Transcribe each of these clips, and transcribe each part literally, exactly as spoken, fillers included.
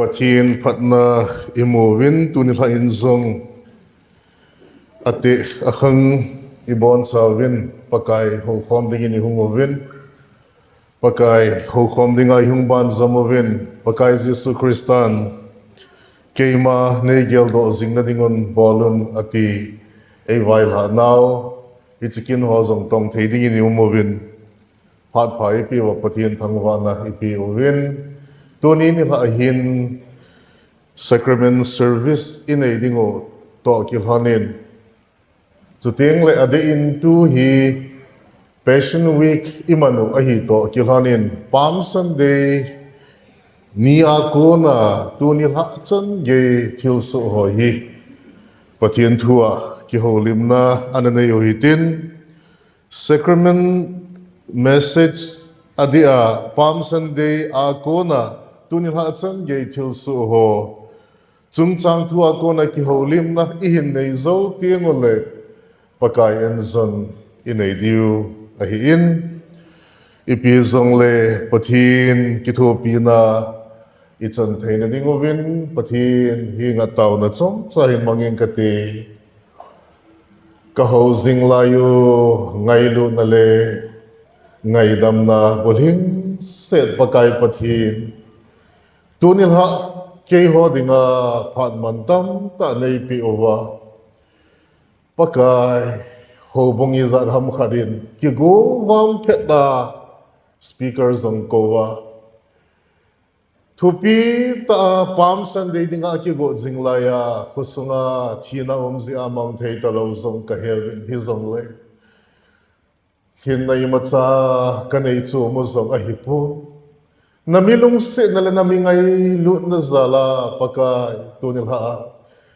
Pathen phatna i mu uvin, tuni lha in jong ateh akhang i boncha uvin, Pakai houkhom dingin i hung uvin, Pakai houkhom dinga i hung banjom uvin, Pakai Jesu Christan, "Keima nei geldoh jing nadingun bolun," ati, ei vailhah nau, hiche kin ho jong tong thei dingin i um uvin, phat pha i pe uva Pathen thangvahna i pe uvin, tuni nilhah hin sacrament service i nei diu toh kilhonin, chuteng le adeh in tu hi Passion Week i man u ahi toh kilhonin, Palm Sunday ni a kona tuni lha chan gei thilsoh ho hi Pathen thu a kihoulimna ana nei u hitin, sacrament message adeh a Palm Sunday a kona tuni lha chan gei thilsoh ho chungchang thu a kona kihoulimna i hin nei jou teng ule, Pakai enjon i nei diu ahin, ipi jong le Pathen kithopina i chan theina diuvin Pathen henga taona chomcha hin mangin kati. Ka hou jing lai u ngailutna le ngaidamna bulhingset Pakai Pathen, tuni lha keiho dinga phat mantam tah nei pe uva, Pakai, houbung ijat ham khat in kigo vam phet a speaker jong kou a, thupi tah a Palm Sunday dinga kigo jing lai a, khosunga thina um jeh a mang thei talou jong ka he uvin, hijongle hinna imacha ka nei chu mu jong ahi pon, na mi lungsetna le na mi ngailutna jal a Pakai, tuni lha a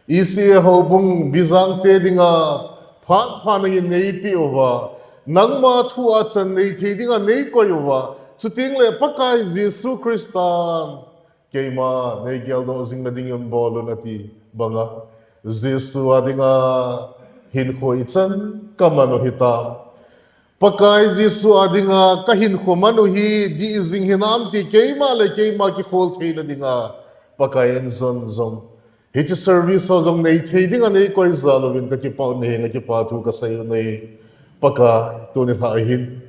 E C A houbung Bijang te dinga phat pha nangin nei pe uva, nangma thu a chan nei thei dinga nei koi uva, chuteng le Pakai Jesu Christan, "Keima nei geldoh jing nadingun bolun," ati banga, Jesu a dinga hinkho ichan ka man u hitam, Pakai Jesu a dinga ka hinkho man u hi dih jing hinam ti keima le keima kikhol theina dinga Pakai enjon jong hiche service ho jong nei thei dinga nei koi jal uvin ka kipah u, na henga kipa thu ka sei u ahi. Pakai, tuni lha hin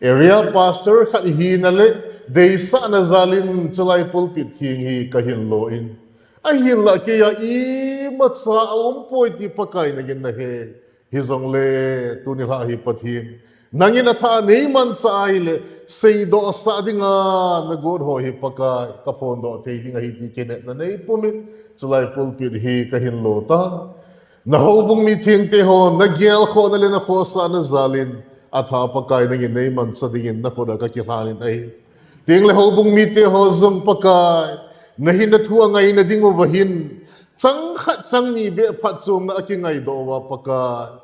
area pastor khat hina le deisahna jal in chulai pulpit theng hi ka hin lo in, ahinlah kei a imacha aum poi ti Pakai nangin na he. Hijongle tuni lha hi Pathen, nangin athah a nei manchah ahile, seidoh sah dinga na got ho hi Pakai, ka phondoh thei ding ahi ti kinepna nei pumin, chulai pulpit hi ka hin lo tan. Na houbung mi thengte ho, na gelkhohna le na khosahna jal in, athah a Pakai nangin nei manchah dingin na khut a ka kilhan in ahi. Chuteng le houbung mite ho jong Pakai, na hinna thu a ngaina diuva hin, chang khat chang ni beh phatchomna a kingaidoh uva Pakai,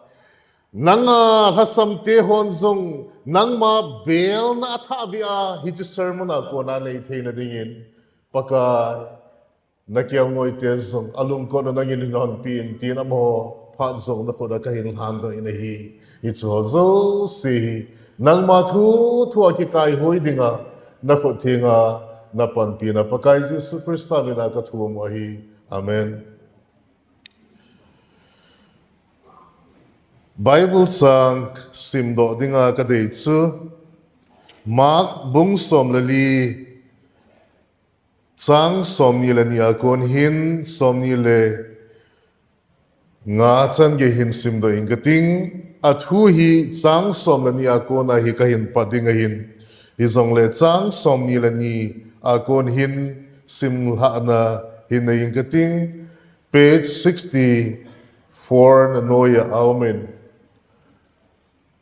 nanga lhasam te hon jong nangma belna athah beh a hiche sermon a kona nei theina dingin, Pakai, na kelngoi te jong alungkot u nangin hin honpeh in tin amaho phat jong na khut a ka hin lhan doh in ahi. Hiche ho jouse hi nangma thuthu a kikaihoi dinga na khut thenga na panpina Pakai Jesu Christa mina ka thum u ahi. Amen. Bible chang simdoh dinga ka dei chu Mark bung som le li, chang somni le ni a kon hin somni le nga chan gei hin simdoh ing ka ting. Athu hi chang som le ni a kona hi ka hin pat ding ahin. Hijongle chang somni le ni a kon hin simlhahna hin nei ing ka ting. Page sixty-four na noiya aumin.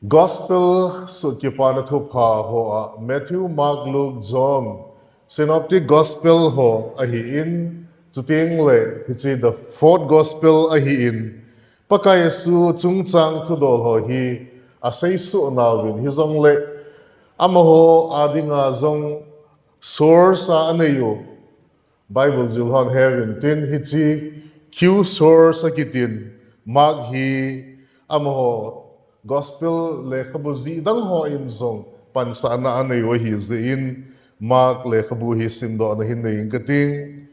Gospel sut kipana thupha ho a Matthew, Mark, Luke, John, Synoptic Gospel ho ahin, chuteng le hiche the fourth Gospel ahin, Pakai Jesu chungchang thudol ho hi aseisoh nauvin, hijongle amaho a dinga jong source a anei u Bible jil hon he uvin tin, hiche Q source akitin, Mark hi amaho Gospel lekhabu jih dang hon jong pansahna anei u ahi jeh in, Mark lekhabu hi simdohna hin nei ing ka ting.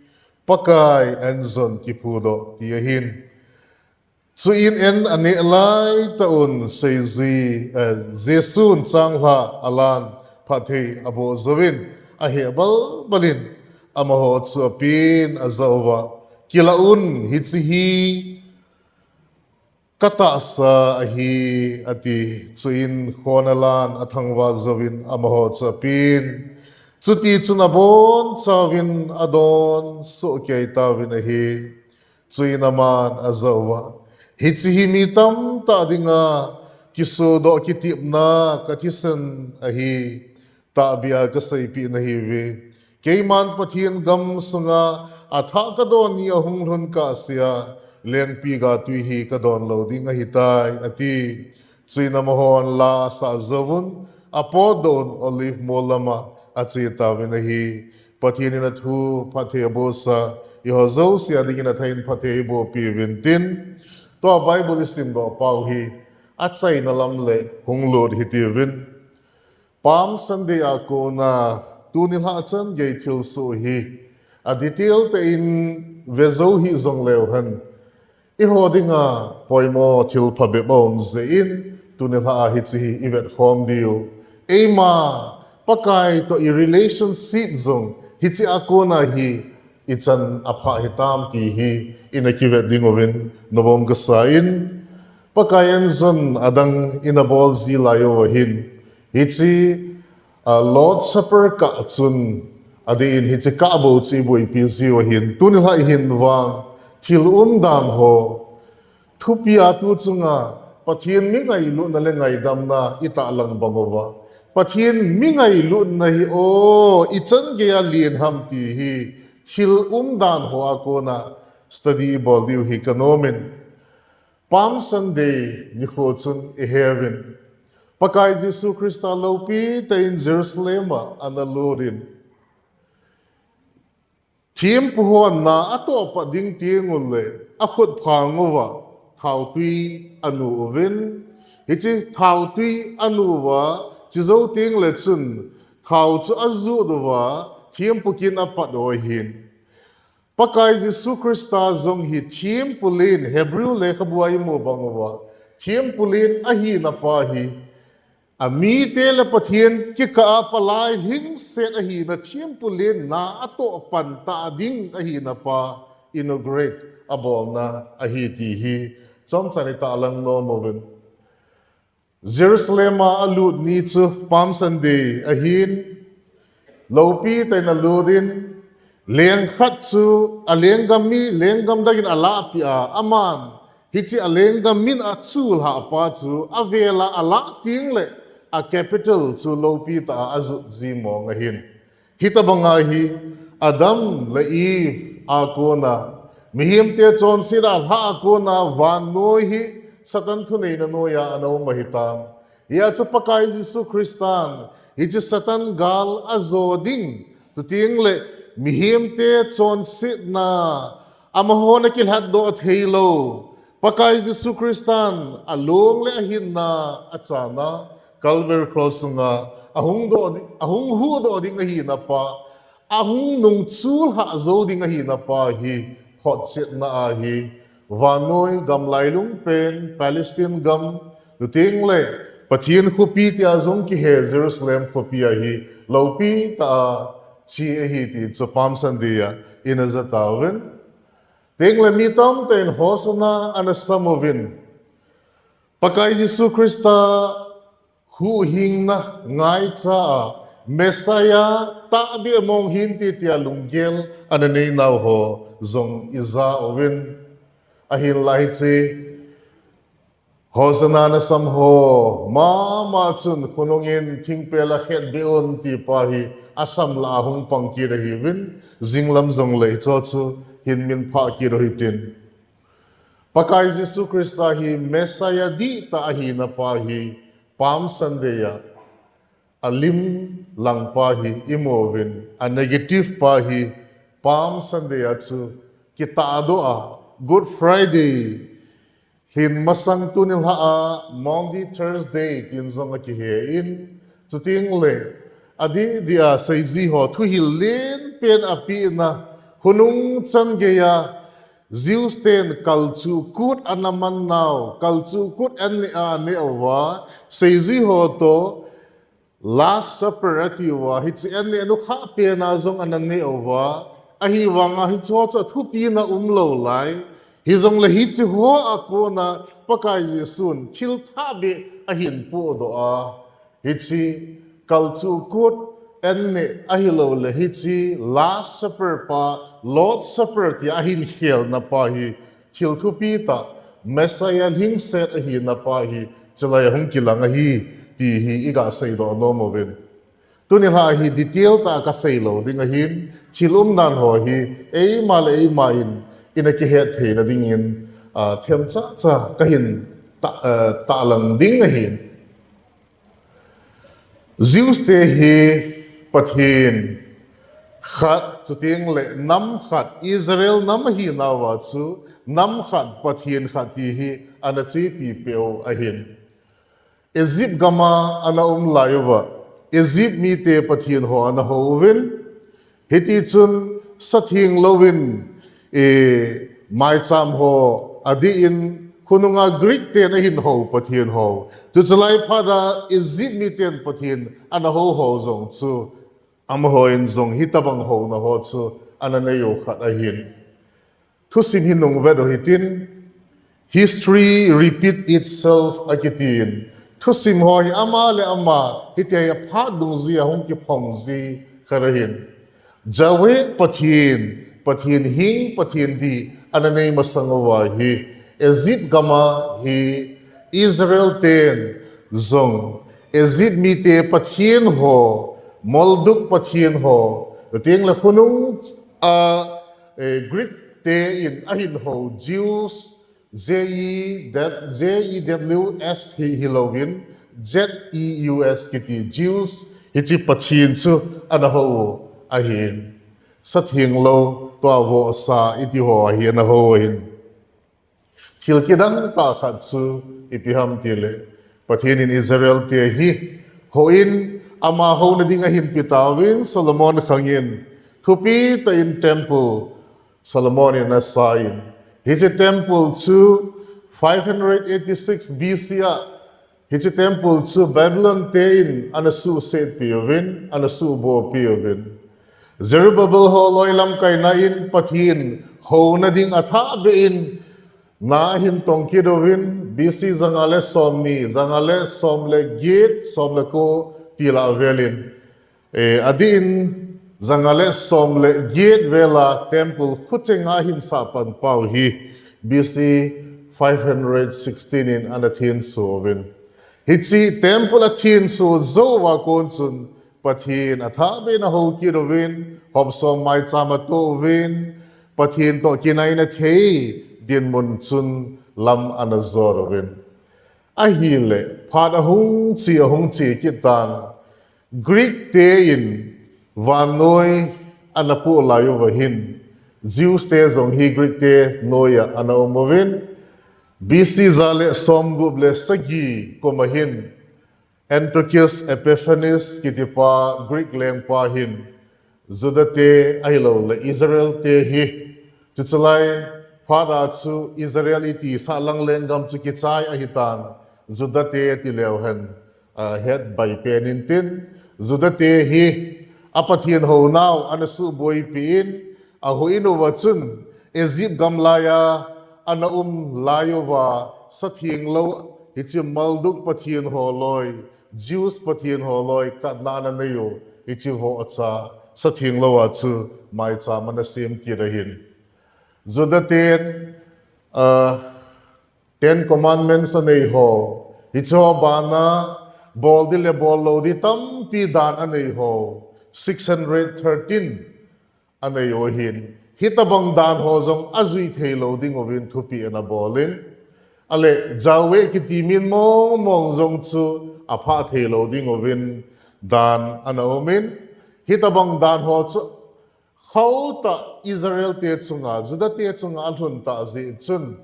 Pakai an zon kiphudoh ti ahin. Chuin an aneh laitah un seijui, eh, Jesun changlhah alan phatthei aboh jouvin aheh balbalin amaho chu apen ajah uva, "Kilah un, hiche hi katahsa ahi," ati. Chuin khon alan athangvah jouvin amaho chu apen. Chuti chun abonchauvin adon sohkei tauvin ahi. Chuin aman ajah uva, "Hiche hi mi tamtah dinga kisodoh kitepna kathisan ahi. Tahbeh a kaseipeh nahiuve. Keiman Pathen gam sunga athah kadon ni ahung lhun kahsea, lengpi gatui hi kadon lou ding ahitai," ati. Chuin amahon la asah jouvun, apotdoh un Olive mol lama ache tauvin ahi. Pathen in athu phatthei abohsa, eiho jouse a dingin athah in phatthei eiboh peh uvin tin. Tua Bible isimdoh pau hi achaina lam le hung lut hitiuvin. Palm Sunday a kona tuni lhah chan gei thilsoh hi a detail tah in vejou hih jongleu hen, eiho dinga poimo thilpha bep aum jeh in, tuni lhah a hiche hi ivetkhom diu. Eima Pakai toh i relationship jong hiche a kona hi ichan aphah hitam ti hi ina kivet dinguvin nabom kasa in, Pakai an zon adang ina bol ji lai uva hin, hiche, a, Lord Supper kah chun, adeh in hiche kah bou chu iboipi jiu ahin, tuni lhah hin vang thil umdan ho, thupi a tu chunga Pathen mi ngailutna le ngaidamna itahlang bang uva, Pathen mi ngailutna hi o ichan geiya len ham ti hi thil umdan ho a kona study ibol diu hi kanom in. Palm Sunday nikho chun iheuvin, Pakai Jesu Christa loupi tah in Jerusalem a ana lut in, thempu hon na atoh pat ding teng uleh akhut phang uva thautui anu uvin, hiche thautui anu uva, chujou teng le chun thau chu ajut uva, thempu kin apat u ahin. Pakai Jesu Christa jong hi thempu len, Hebrew lekhabu a imu bang uva, thempu len ahina pa hi, amite le Pathen kikah a palai lhingset ahina, thempu len na atoh pan tah ding ahina pa inaugurate abolna ahi ti hi chomchan itahlang nom uvin. Jerusalem a alut ni chu Palm Sunday ahin, loupi tah in alut in, leng khat chu alenggam mi, lenggam dang in alahpeh a, aman hiche alenggam min achulhah pa chu avel a alah teng le a capital chu loupi tah a ajut ji mong ahin. Hitobang a hi Adam le Eve a kona, mihemte chonset a lhah a kona vannoi hi Satan thuneina noiya ana um ahitan. Hia chu Pakai Jesu Christan hiche Satan gal ajo ding, chuteng le mihemte chonsetna, amahon akilhatdoh theilou, Pakai Jesu Christan along le ahinna achana Calvary Cross sunga ahung doh di-, ahung huhdoh ding ahina pa, ahung nungchulhah jou ding ahina pa hi photchetna ahi, vannoi gamlailung pen Palestine gam, chuteng le Pathen khopi tia jong kihe Jerusalem khopi a hi loupi tah a che ahi ti chu Palm Sunday a ina ja tauvin. Chuteng le mi tamtah in Hosanna ana sam uvin, Pakai Jesu Christa huhhingna ngaicha a, Messiah tahbeh mong hin ti tia lunggel ana neinau ho jong ija uvin, ahinlah hiche Hosanna ana sam ho mama chun khonung in thingpel a khetbeh un ti pa hi asam lah a hung pang kit ahiuvin, jinglam jong le hicheho chu hin min phah kit u hitin. Pakai Jesu Christa hi Messiah dihtah ahina pa hi Palm Sunday a alim lang pa hi imu uvin, a negative pa hi Palm Sunday a chu kitahdoh a, Good Friday hin masang tuni lhah a Maundy Thursday tin jong akihe in, chuteng le adeh deh a seijui ho thuhil lenpen apehna Khonung chan geiya Jews ten kalchuh kut ana man nau, kalchuh kut an neh a neh uva, seijui ho toh Last Supper ati uva, hiche an neh nukhah pena jong ana neh uva, ahivanga hiche ho chu athupina umlou lai, hijongle hiche ho a kona Pakai Jesun thil thahbeh ahin pohdoh a, hiche kalchuh kut an neh ahilouleh hiche Last Supper pa, Lord's Supper tia ahin khelna pa hi thil thupi tah, Messiah lhingset ahina pa hi chulai a hung kilang ahi, ti hi iga seidoh nom uvin. Tuni lha hi detail tah a kasei lou ding ahin, thil umdan ho hi eima le eima in ina kihet theina dingin, ah, themcha cha kahin ta-, eh, tahlang ding ahin. Jews te hi Pathen khat, chuteng le nam khat, Israel nam ahinauva chu nam khat, Pathen khat ti hi ana chepi peh u ahin. Egypt gam a ana um lai uva, Egypt mite pathen ho ana hou uvin, hiti chun satheng louvin, e, maicham ho adih in, khonunga Greek ten ahin hou pathen ho, chuche lai phat a Egypt miten pathen ana hou ho jong chu, amaho in jong hitobang houna ho chu ana nei u khat ahin. Thusim hi nung vet u hitin, "History repeat itself," akitin. Thusim ho hi ama le ama hitia hi aphat dungjuia hung kiphong ji khat ahin. Jahwe Pathen, Pathen hing, Pathen dih ana nei masang uva hi, Egypt gam a hi Israel ten jong Egypt mite pathen ho, Marduk pathen ho, chuteng le khonung a, eh, Greek te in ahin hou Jews, J E W, J E W S hi, hilouvin, Z E U S kiti Jews, hiche pathen chu ana hou u ahin. Satheng lou, tua vohsa iti ho ahi ana hou u ahin. Thil kidang tah khat chu ipi ham tile, Pathen in Israel te hi houin, ama houna ding ahin pe tauvin, Solomon khang in thupi tah in temple Solomon in ana sa in, hiche temple chu five hundred eighty-six B C a, hiche temple chu Babylon te in ana suhsetpi uvin, ana suhbohpi uvin. Zerubbabel holoi lamkaina in Pathen houna ding athahbeh in na ahin tong kit uvin, B C janga le somni, janga le som le get, som le ko ti lah vel in, eh, adih in janga le som le get vel a temple khucheng a ahin sah pan pau hi B C five hundred sixteen in ana thenso uvin. Hiche temple athenso jou uva kon chun Pathen athahbeh in ahou kit uvin, hop som maicham ato uvin, Pathen toh kinaina thei dinmun chun lam ana jot uvin. Ahile, phat ahung che, ahung che kit tan, Greek te in vannoi ana poh lai uva hin, Jews te jong hi Greek te noiya ana um uvin, B C ja le somgup le sagi kum a hin, Antiochus Epiphanes kiti pa Greek lengpa hin, Juda te ahilouleh Israel te hi, chuche lai phat a chu Israel iti sahlang lenggam chu kichai ahitan, Juda te tileu hen, ah, het bai pen intin, Juda te hi a Pathen hounau ana suhboipi in, ahouin uva chun, Egypt gam laiya ana um lai uva, satheng lou, hiche Marduk pathen holoi, Jews pathen holoi, katna ana nei u, hiche vohcha, satheng lou a chu maicham ana sem kit ahin. Juda ten, ah, Ten Commandments anei ho, hiche ho bana bol ding le bol lou ding tampi dan anei ho, six hundred thirteen anei u ahin, hitobang dan ho jong ajui thei lou ding uvin thupeh ana bol in, ale Jahwe kiti min mong mong jong chu aphah thei lou ding uvin dan ana um in, hitobang dan ho chu khauh tah Israel te chunga, Juda te chunga alhun tah jeh chun,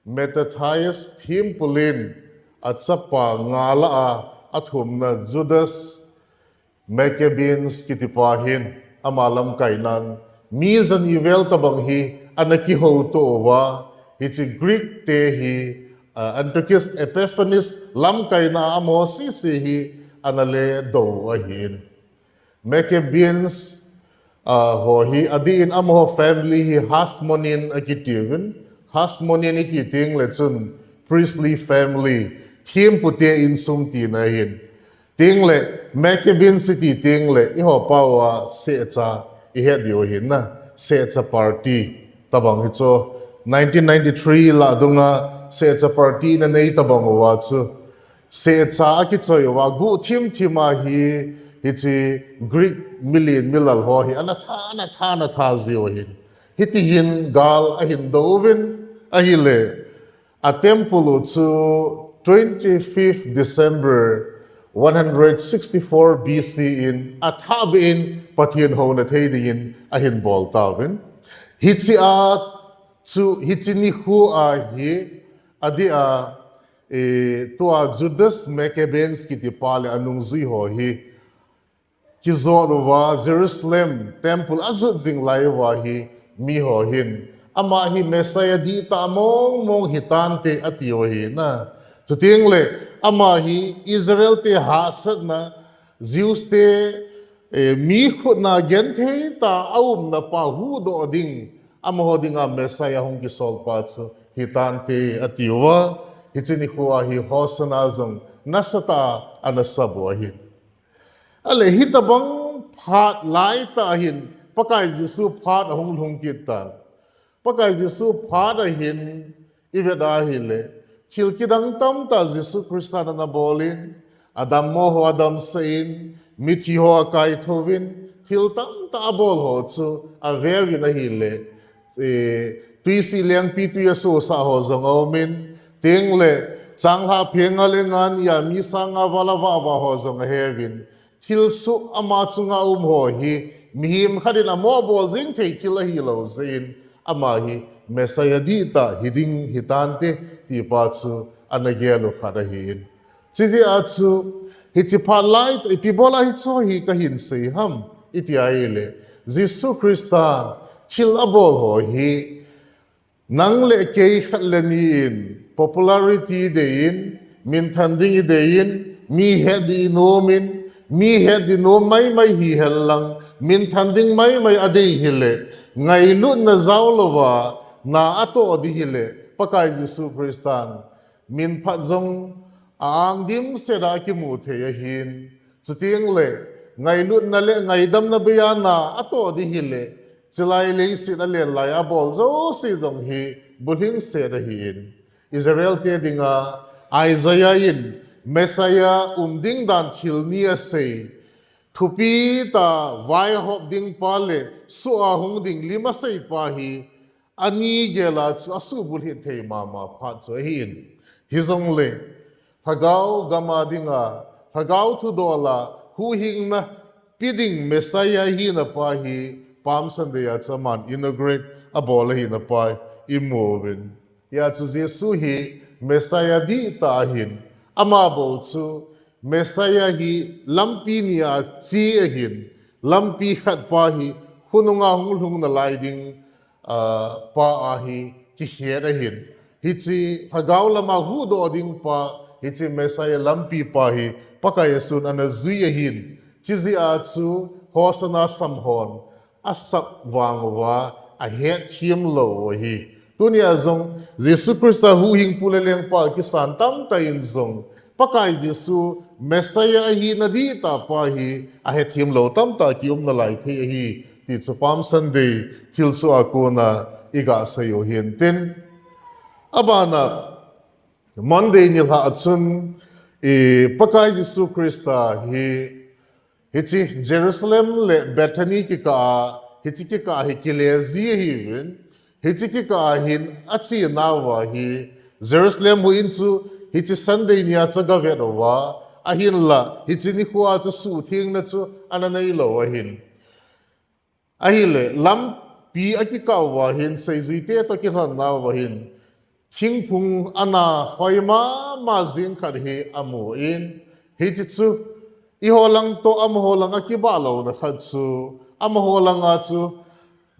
Mattathias thempu in achapa nga lah a athumna Judas Maccabeus kiti pa hin ama lamkainan mi jani vel tabang hi ana kihouto uva, hiche Greek te hi, ah, Antiochus Epiphanes lamkaina a amaho sese hi ana ledo u ahin. Maccabeans, ah, ho hi adeh in amaho family hi Hasmonean akitiuvin, Hasmonean iti teng le chun priestly family, thempu te insung tina ahin. Teng le, Maccabean city teng le, eiho pao a sehcha ihet diu ahin na, sehcha party tabang hi chu. Nineteen ninety-three lah dunga sehcha party ina nei tabang uva chu, sehcha akichoi uva, guhthim thim a hi, hiche Greek milen milal ho hi, ana tha, ana tha, ana tha jiu ahin. Hiti hin gal ahin do uvin, ahile, a temple u chu twenty-fifth December one hundred sixty-four B C in athah beh in Pathen houna thei dingin ahin bol tauvin. Hiche a chu, hiche nikho a hi, adeh a, eh, tua Judas Maccabeus kiti pa le anungjui ho hi, kijot uva Jerusalem temple ajot jing lai uva hi miho hin, ama hi Messiah dihtah mong mong hitante atiu ahi na. Chuteng le ama hi Israel te hahsatna, Jews te, eh, mi khutna genthei tah a umna pa huhdoh ding, amaho dinga Messiah hung kisol pa chu hitante atiuva, hiche nikho a hi Hosanna jong nasatah a ana sap u ahi. Ahile hitabang phat laitah ahin, Pakai Jesu phat ahung lhung kit tan. Pakai Jesu phat ahin, ivet a ahile, thil kidang tamtah Jesu Christan ana bol in, adammo ho adamsah in, mithi ho akaithouvin, thil tamtah abol ho chu aveuvin ahile, eh, twisih lengpi twi asosah ho jong aumin, teng le, changlhah phenga le ngani a mi sanga val avah vah ho jong aheuvin, thilsoh ama chunga um ho hi, mihem khat in amoh bol jeng thei thil ahilou jeh in, ama hi Messiah dihtah hiding hitante, ti pa chu ana gel u khat ahin. Chijeh a chu, hiche phat laitah, ipi bola hiche hi kahin sei ham, iti ahile, Jesu Christan thil abol ho hi, nang le kei khat le ni in, popularity dei in, minthan ding idei in, mi het ding inom in, mi het ding nom maimai hihen lang, minthan ding maimai adei hile, ngailutna jaolouva, na atoh ding hile, Pakai Jesu Christan min phat jong a-ang dimset a akimu thei ahin. Chuteng le, ngailutna le ngaidamna bei a na atoh ding hile, chulai leiset alen lai a abol jouse jong hi bulhingset ahin. Israel te dinga Isaiah in Messiah um ding dan thil ni asei, thupi tah vaihop ding pa le soh a hung ding lim asei pa hi, ani gel a chu asuhbulhit thei mama phat chu ahin. Hijongle, lhagao gam a dinga, lhagao thudol a, huhhingna pe ding Messiah hina pa hi, Palm Sunday a chu aman inaugurate abol ahina pa imu uvin. Hia chu Jesu hi Messiah dihtah ahin, ama bou chu Messiah hi lampi ni a che ahin, lampi khat pa hi khonung a hung lhung nalai ding, ah, pa a hi kikhen ahin. Hiche lhagao lama huhdoh ding pa, hiche Messiah lampi pa hi Pakai Jesun ana jui ahin. Chijeh a chu Hosanna samhon asap vang uva, ahetthem lou u ahi. Tunia jong Jesu Christa huhhingpu le lengpa kisan tamtah in jong, Pakai Jesu Messiah ahina dihtah pa hi ahetthem lou tamtah kium nalai thei ahi, ti chu Palm Sunday thilsoh a kona iga sei u hintin. Abana, Monday nilhah a chun, i, Pakai Jesu Christa hi, hiche Jerusalem le Bethany kikah a, hiche kikah hi kile ji ahiuvin, hiche kikah a hin achenauva hi, Jerusalem houin chu hiche Sunday nia chu agavet uva, ahinla, hiche nikho a chu suhthengna chu ana neilou ahin. Ahile, lampi akikah uva hin, seijuite toh kilhonnauva hin, thingphung ana hoi mama jeng khat hi amun, hiche chu, eiho lang toh amaho lang akibah louna khat chu, amaho langa chu,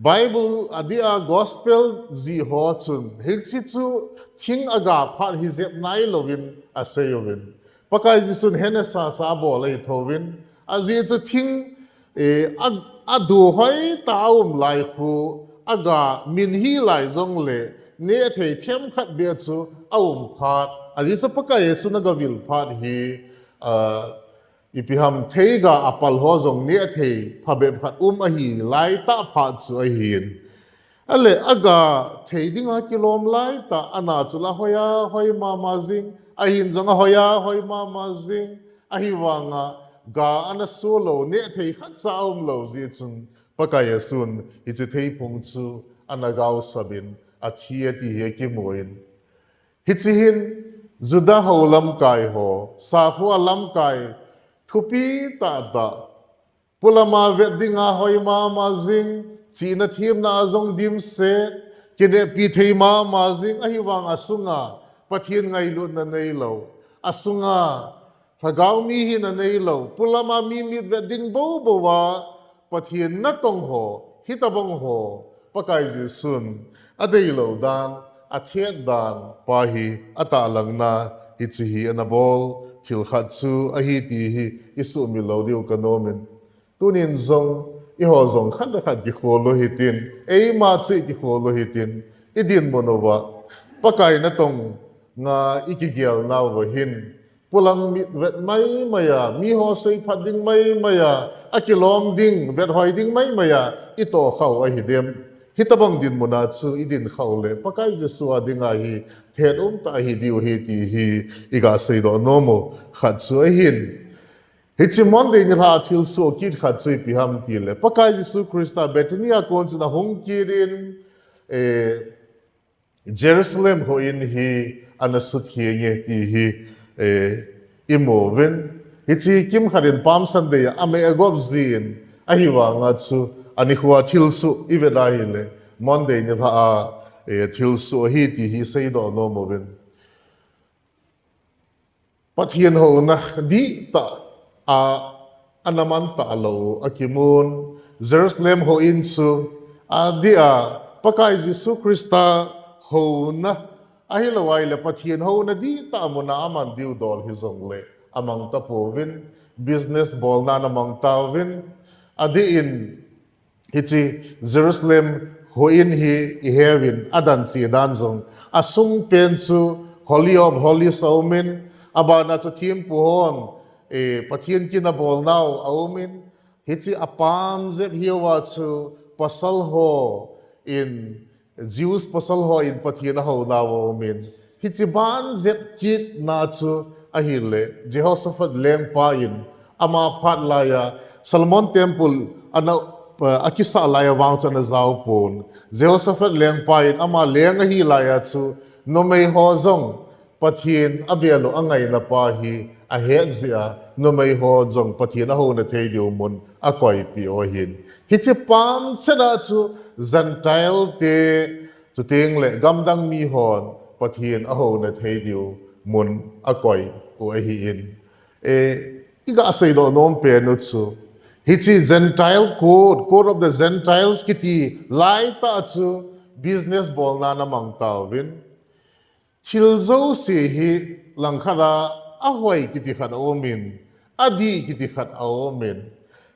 Bible adeh a gospel jih ho chun hiche chu thing aga phat hi jep nailouvin asei uvin. Pakai Jesun hena sasa abol ahi thouvin. Ajeh chu thing, eh, a, adu hoitah a um lai khu, aga min hi lai jongle, neh thei themkhat beh chu aum phat. Ajeh chu Pakai Jesun agavil phat hi, ah, ipi ham theiga apal ho jong neh thei phabep khat um ahi laitah phat chu ahin. Ale, aga thei dinga kilom laitah, ana chu la hoiya hoi mama jing, ahin jong ahoiya hoi mama jing, ahivanga ga ana sulou, neh thei khatcha aumlou jeh chun, Pakai Jesun hiche theiphung chu ana gaosapin, athi ati hi akimun. Hiche hin Juda ho lamkai ho, sakhua lamkai thupi tahtah, polama vet dinga hoi mama jing, chihna themna a jong dimset, kineppi thei mama jing, ahivang asunga Pathen ngailutna neilou, asunga Lhagao mi hina neilou, polama mi mitvet ding boubou a, Pathen natong ho, hitobang ho, Pakai Jesun adeilou dan, athet dan pa hi atahlangna hiche hi ana bol thil khat chu ahi ti hi isuhmil lou diu kanomin. Tunin jong, eiho jong khat le khat kikhol u hitin, eima chu ikikhol u hitin, idinmun uva Pakai natonga ikigel nauva hin, polang mitvet maimai a, miho seiphat ding maimai a, akilom ding, vethoi ding maimai a itohkhah u ahidem? Hitobang dinmuna chu idinkhah u le, Pakai Jesu a dinga hi thet umtah ahi diu ahi ti hi iga seidoh nom u khat chu ahin. Hiche Monday nilhah a thilsoh kit khat chu ipi ham tile, Pakai Jesu Christa Bethany a kon chun ahung kit in, eh, Jerusalem houin hi ana sutheng e ti hi, eh, imu uvin. Hiche kimkhat in Palm Sunday a ameh agop jin, ahivanga chu anikhoa thilsoh ivet a ahile, Monday nilhah a, eh, thilsoh ahi ti hi seidoh nom uvin. Pathen houna dihtah a, ana man talou akimun. Jerusalem houin chu adeh a, Pakai Jesu Christa houna ahilou ahile, Pathen houna dihtah muna aman diu dol hijongle amang tapouvin, business bolnan amang tauvin, adeh in, hiche Jerusalem houin hi iheuvin, adan cheh dan jong, asung pen chu Holy of Holies aumin, abana chu thempu hon, eh, Pathen kin abolnau aumin, hiche apam jep hiuva chu pasal hon, Jews pasal hon Pathen ahounau aumin, hiche ban jep kitna chu ahile, Jehoshaphat lengpa in ama phat laiya Solomon temple ana, eh, akisah laiya vang chu ana jaopon. Jehoshaphat lengpa in ama leng ahi laiya chu numei ho jong Pathen abel u angaina pa hi ahet jeh a, numei ho jong Pathen ahouna thei diu mun akoipeh u ahin. Hiche pam chet a chu Gentile te, chutengle gamdang mihon Pathen ahouna thei diu mun akoi u ahin. Eh, iga seidoh nom pen u chu, hiche Gentile code, Code of the Gentiles kiti laitah chu business bolnan amang tauvin. Thil jouse hi langkhat a ahoi kiti khat aumin, adih kiti khat aumin.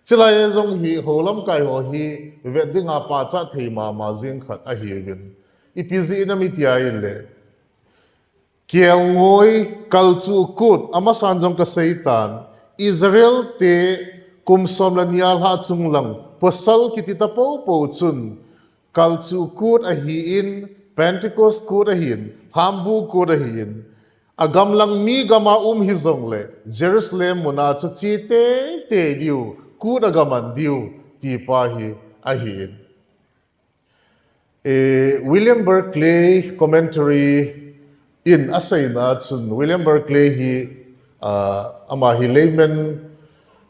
Chulai a jong hi hou lamkai ho hi vet dinga pachat thei mama jeng khat ahiuvin. Ipi jeh inem iti ahile, kelngoi, kalchuh kut, amasan jong kaseitan, Israel te kum som le ni a lhah chunglang pasal kiti tapoupou chun, kalchuh kut ahin, Pentecost kut ahin, lhambu kut ahin, agamlang mi gama um hijongle, Jerusalem muna chu che teitei diu, kut agaman diu, ti pa hi ahin. Eh, William Barclay commentary in aseina chun, William Barclay hi, ah, ama hi layman,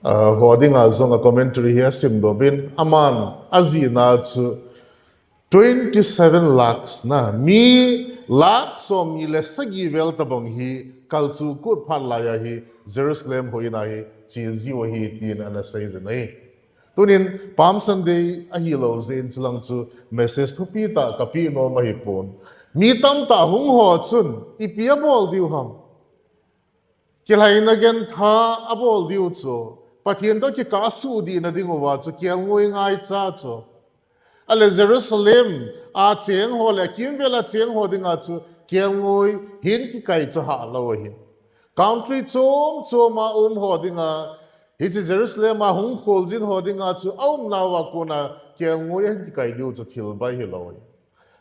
ah, ho dinga jong a commentary hi asimdoh in, aman ajihna chu twenty-seven lakhs na, mi lakh somni le sagi vel tobang hi kalchuh kut phat laiya hi Jerusalem houin a hi chejiu ahi tin ana seijin ahi. Tunin Palm Sunday ahilou jeh in chulang chu message thupi tah kapeh nom ahipon. Mi tamtah hung ho chun ipi abol diu ham. Kilhaina gentha abol diu chu, Pathen toh kikah asuh dihna diuva chu kelngoi ngaicha chu. Ahile Jerusalem a cheng ho le akimvel a cheng ho dinga chu kelngoi hin kikai chu hahlou ahi. Country chom chom a um ho dinga, hiche Jerusalem a hung kholjin ho dinga chu aumnauva kona kelngoi ahin kikai diu chu thil bai hilou ahi.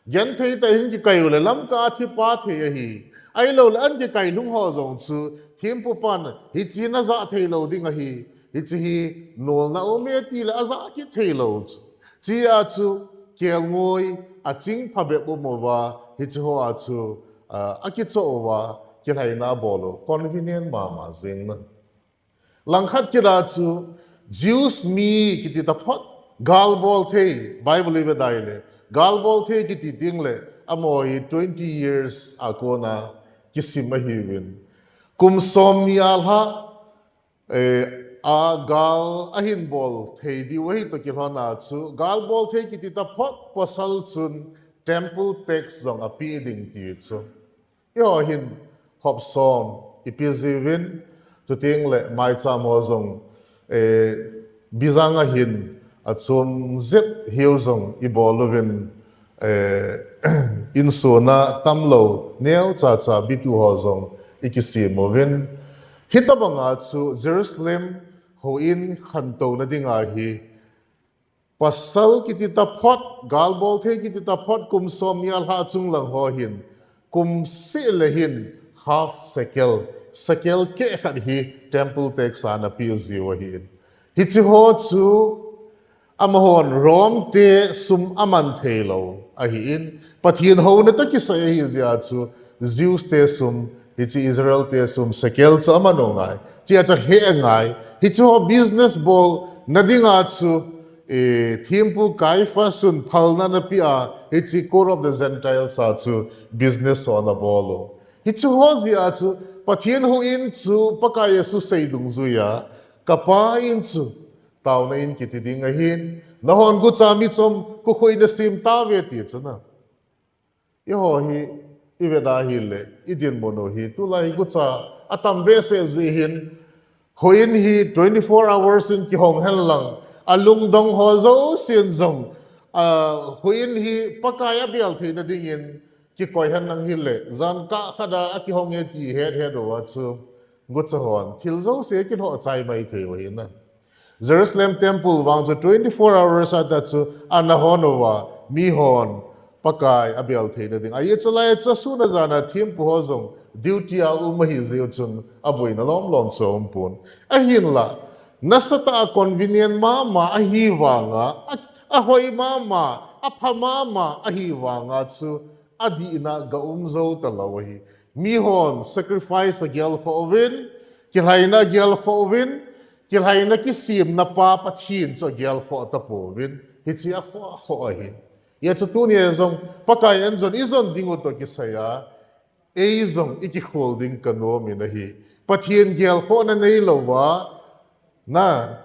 Genthei tah in kikai u le lamkah a thipa thei ahi. Ahilou le ahin kikai lhung ho jong chu thempupan hiche najah theilou ding ahi. Hiche hi nolna aume tile ajah kit theilou chu. Chea chu kelngoi aching phabep um uva, hiche hoa chu, ah, akichoh uva, kilhaina abol u. Convenient mama jeng na. Langkhat kit a chu Jews mi kiti taphot, galbol thei, Bible i vet a ahile, galbol thei kiti tengle, amaho hi twenty years a kona kisim ahiuvin. Kum somni a lha, eh, a gal ahin bol thei diu ahi toh kilhon a chu, galbol thei kiti taphot pasal chun temple tax jong apeh ding ti chu. Eiho hin hop som ipi jiuvin, chuteng le maicham ho jong, eh, bizang a hin achom jep hiu jong ibol uvin, eh, insung a tamlou neocha cha bitu ho jong ikisem uvin. Hitabang a chu Jerusalem houin khantouna dinga hi, pasal kiti taphot, galbol thei kiti taphot, kum somni a lha chunglang ho hin, kum seh le hin half shekel, shekel keh khat hi temple tax a ana pe jiu ahin. Hiche ho chu amahon Rome te sum aman theilou ahin, Pathen houna toh kisai ahi jeh a chu Jews te sum, hiche Israel te sum, shekel chu aman u ngai. Chea chu ahe ngai. Hiche ho business bolna dinga chu, eh, thempu Caiaphas in phalna ana pe a, hiche Court of the Gentiles a chu business ho ana bol u. Hiche ho jeh a chu Pathen houin chu Pakai Jesu sei dungjuia, Ka Pa in chu taona in kiti ding ahin, nahon gucha michom kukhoina sem tauve ti chu na. Eiho hi i vet a ahile, i dinmun u hi tulai gucha atam behseh jeh hin, houin hi twenty-four hours in kihong henlang, alungdong ho jousen jong, a, houin hi Pakai abel theina dingin kikoi henlang hile, jan kah khat a akihong e ti het het uva chu, gucha hon thil jouse kilhoh chai mai thei u ahi na. Jerusalem temple vang chu twenty-four hours a tah chu ana hon uva, mihon Pakai abel theina ding. Ajeh chu lai chu sun a jan a thempu ho jong duty a um ahi jeh u chun aboina lom lom chu aumpon. Ahinla, nasatah a convenient mama ahi vanga, a, ahoi mama, apha mama ahi vanga chu adihna ga um jou talou ahi. Mihon sacrifice agelkhoh uvin, kilhaina agelkhoh uvin, kilhaina kisemna pa Pathen chu agelkhoh tapouvin, hiche akhoh, akhoh ahi. Hijeh chun tunia jong, Pakai in jon, ijon ding u toh kisai a, eijong ikikhol ding kanom in ahi. Pathen gelkhohna neilouva, na,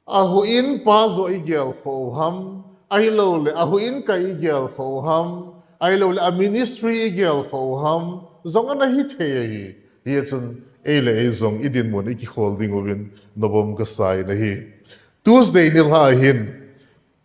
ahouin pa joh igelkhoh u ham, ahilouleh ahouin kai igelkhoh u ham, ahilouleh a ministry igelkhoh u ham, jong ana hithei ahi. Hijeh chun ei le ei jong i dinmun i kikhol ding uvin nabom kasa in ahi. Tuesday nilhah hin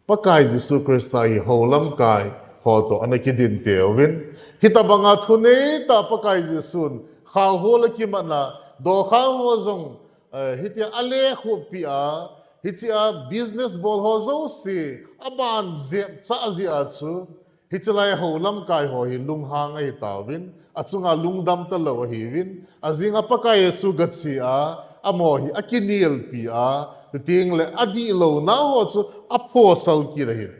Pakai Jesu Christa hi hou lamkai ho toh ana kidinte uvin, hitobanga thuneitah Pakai Jesun khaohol a kimatna, dokhang ho jong, eh, hitia alekhuhpi a, hichea business bol ho jouse aban jep chah jeh a chu, hichelai hou lamkai ho hi lunghang ahitauvin, achunga lungdam talou ahiuvin, ajinga Pakai Jesu gache a, amaho hi akinelpi a, chuteng le adihlouna ho chu aphosal kit ahin.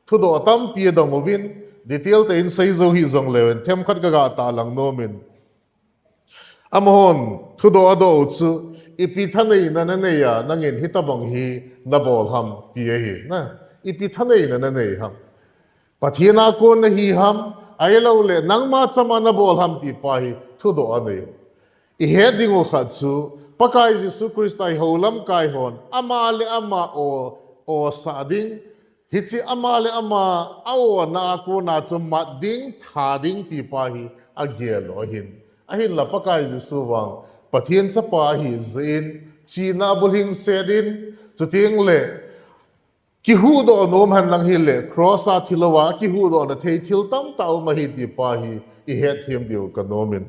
Thudoh tampi adong uvin, detail tah in seijou hih jongleu hen, themkhat kaga tahlang nomin. Amahon thudoh adoh u chu, ipi thaneina nanei a, nangin hitobang hi nabol ham, ti ahi, na. Ipi thaneina nanei ham. Pathen a kon nahi ham, ahilouleh nangma chama nabol ham ti pa hi thudoh anei u. Ihet ding u khat chu, Pakai Jesu Christa hi hou lamkai hon, ama le ama aw awsah ding, hiche ama le ama a awna a kona chu mat ding, tha ding ti pa hi agel u ahin. Ahinla Pakai Jesu vang Pathen chapa ahi jeh in, china abulhingset in, chuteng le kihuhdoh nom henlang hile, cross a thi louva kihuhdohna thei thil tamtah um ahi ti pa hi ihet them diu kanom in.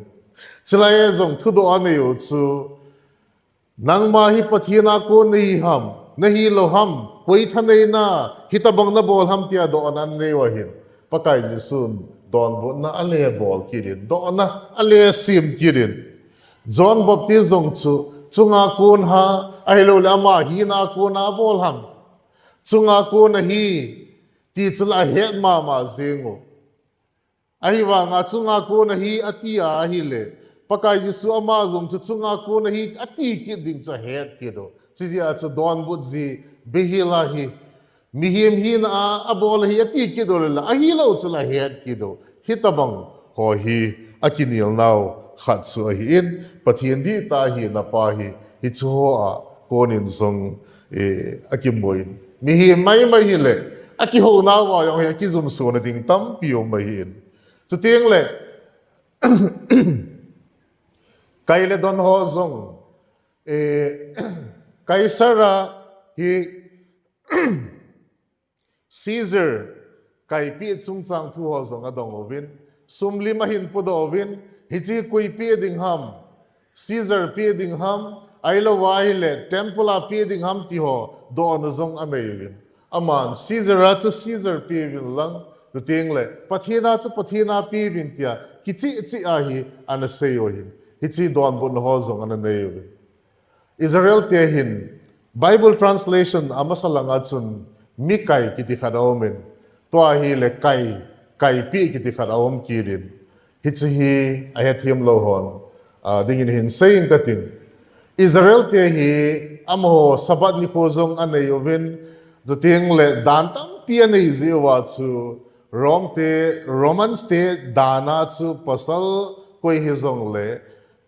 Chulai a jong thudoh anei u chu, nangma hi Pathen a kon nahi ham, nahi lou ham, koi thaneina, hitabang nabol ham tia dohna anei u ahin. Pakai Jesun donbutna ale bol kit in, dohna ale sem kit in. John Baptist jong chu, chunga kon ham, ahilouleh ama hina a kon a bol ham, chunga kon ahi ti chu la ahet mama jeng u. Ahivanga chunga kon ahi ati a ahile, Pakai Jesu ama jong chu chunga kon ahi ati kit ding chu ahet kit u. Chujeh a chu donbut ji bihil ahi, mihem hina a abol ahi ati kit u le la, ahilou chu la ahet kit u. Hitabang ho hi akinel nau khat chu ahin, Pathen dihtah ahina pa hi, hiche ho a kon in jong, eh, akimu in. Mihem maimai hile, akihou nauva jong hi akijumsona ding tampi um ahin. Chuteng le, kai le don ho jong, eh, Kaisar a hi Caesar kaipeh chungchang thu ho jong adong uvin, sum lim ahin pudoh uvin, hiche koi peh ding ham, Caesar peh ding ham, ahilouva ahile temple a peh ding ham ti ho dohna jong anei uvin. Aman Caesar a chu Caesar peh uvin lang, chuteng le Pathen a chu Pathen a peh uvin tia kicheh cheh a hi ana sei u ahin. Hiche donbutna ho jong ana nei uvin. Israel te hin Bible translation amasa langa chun mikai kiti khat aum in, tua ahile kai, kaipeh kiti khat aum kit in, hiche hi ahethem lou hon, a, dingin hin sei ing kating. Israel te hi amaho Sabbath nikho jong anei uvin, chuteng le dan tampi anei jeh uva chu Rome te, Romans te dan a chu pasal koi hijong le,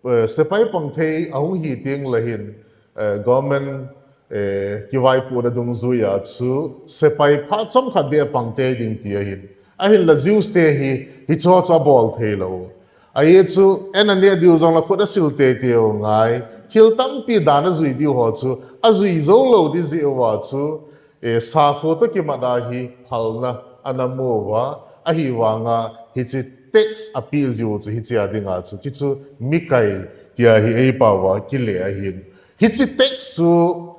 eh, sepai pang thei ahung hi teng le hin, eh, government, eh, kivaipohna dungjui a chu sepai phat chomkhat beh pang tei ding ti ahin. Ahinla Jews te hi, hiche ho chu abol thei lou. Ahi chu, en aneh diu jong le khut asil teitei u ngai. Thil tampi dan ajui diu ho chu, ajui jou lou ding jeh uva chu, eh, sakho toh kimat a hi phalna ana mu uva, ahivanga hiche tax apeh jiu chu hiche a dinga chu, ti chu mikai tia hi eipao uva kile ahin. Hiche tax chu,